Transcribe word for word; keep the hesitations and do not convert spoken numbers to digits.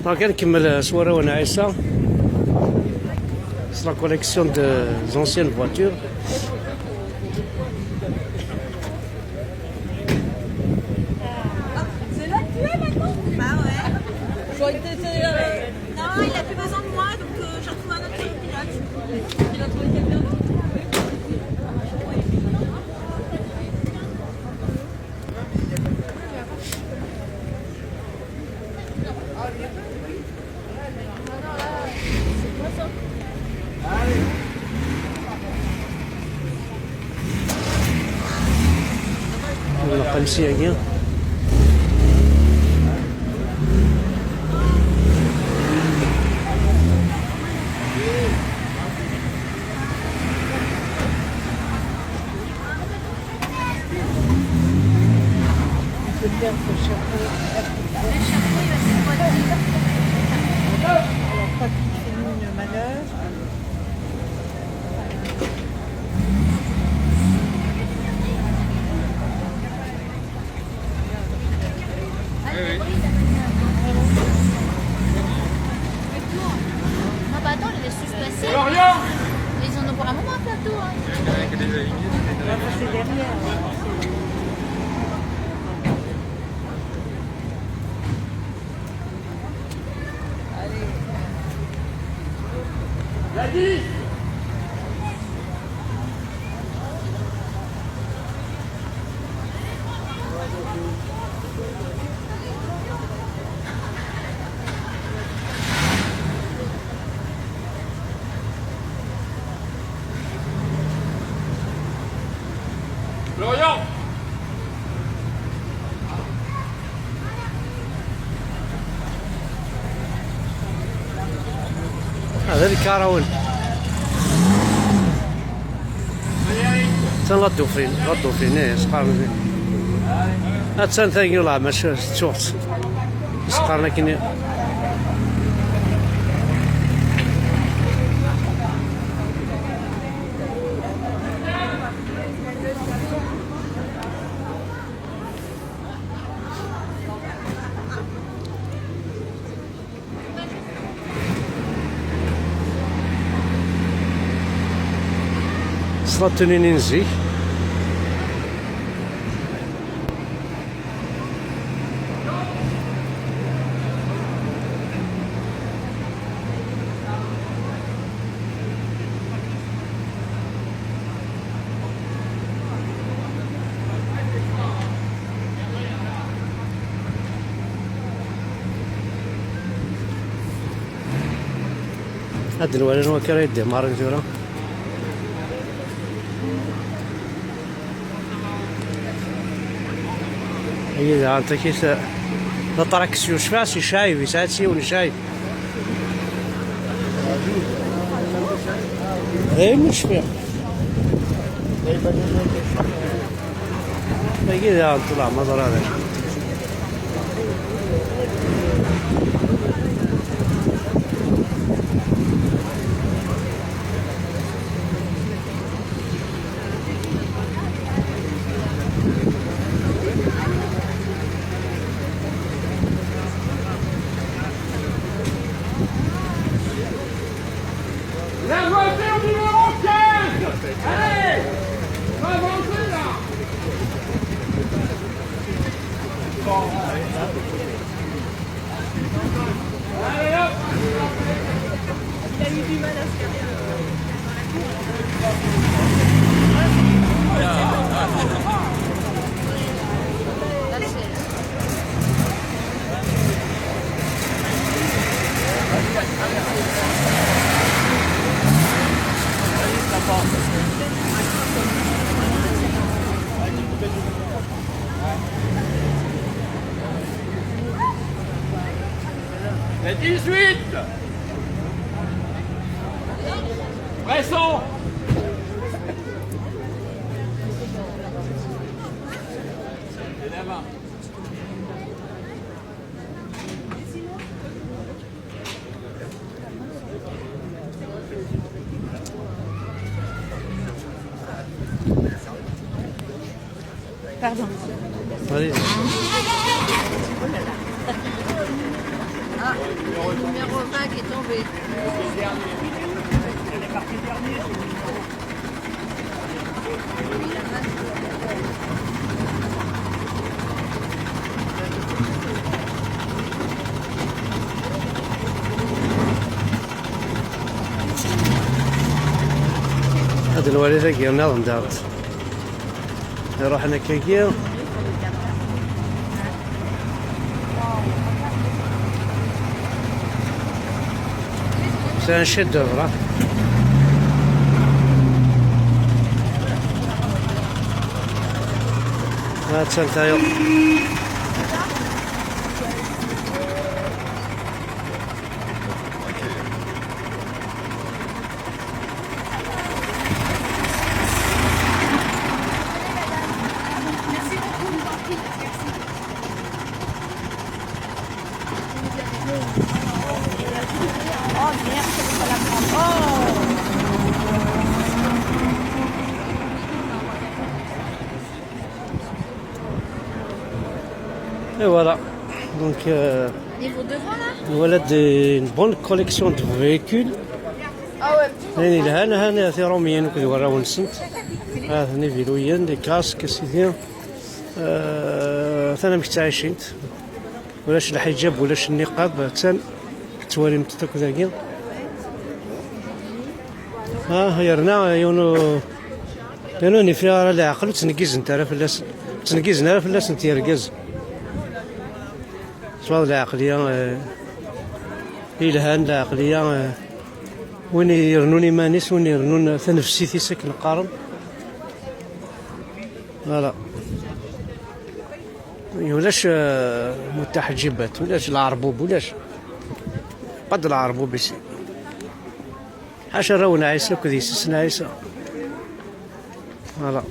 Donc, ad nkemmel s warraw n Ɛisa. C'est la collection des anciennes voitures. C'est là que tu es maintenant ? Bah ouais. J'aurais été, euh, Non, il a plus besoin de moi, donc euh, je retrouve un autre pilote. Il a trouvé quelqu'un d'autre. Naqal s yagi. On peut faire ce chapeau. Le chapeau, il va se pointer. Alors, Patrick fait une manœuvre. Ah bah attends, les laisse passer. Florian ! Ils en ont pour un moment à faire le tour, hein. Il y a un gars qui est déjà éliminé, c'est... Ah, c'est derrière. Florian ! هذا الكراون. حتى لا دوفين، لا دوفين، ايه، سقارن. هاتسان ثاني ولا ماشي تشوفت. سقارن كني. Ṣṣlaṭ-nni n zik. Ad nwali anwa akka ara yeddimaṛen tura. Iyi daɣen takit d aṭraksyu, cfiɣ si Cɛib, yesɛa-tt yiwen Cɛib. D ayen ur cfiɣ. Dagi daɣen ṭṭleɛ maḍra d acu. La voiture numéro quinze. Allez, faut avancer là. Allez, hop. Il a eu du mal à se garer. Le dix-huit. Pressons. Pardon. Allez. Ah, Le numéro vingt qui est tombé. Ad nwali tagi nniḍen daɣen. Iruḥen akkagi. C'est un chef-d'œuvre, hein. Attan tayeḍ. Et voilà. Donc, euh, niveau devant là. Voilà des, une bonne collection de véhicules. Ah ouais. Ayen yelhan, han tiṛumyin akked warraw-nsent. Ah, les vélos, les casques, sidi. Euh, tanamek ttɛicint. Ulac lḥiǧab, ulac nniqab, attan tettwalimt akk dagi. Ah, yerna yiwen u-, yerna ur neffiɣ ara leɛqel, ur ttneggizent ara fell-asen. Ur ttneggizen ara fell-asent yergazen. Swab lɛeqliya, eh, yelhan, lɛeqliya, eh, win irennun iman-is, win irennun tanefsit-is akken qqaren. Voilà. Ulac, eh, mutaḥǧibat, ulac lɛerbub, ulac. Pas de lɛerbub ici. Ḥaca arraw n Ɛisa akked yessi-s n Ɛisa. Voilà.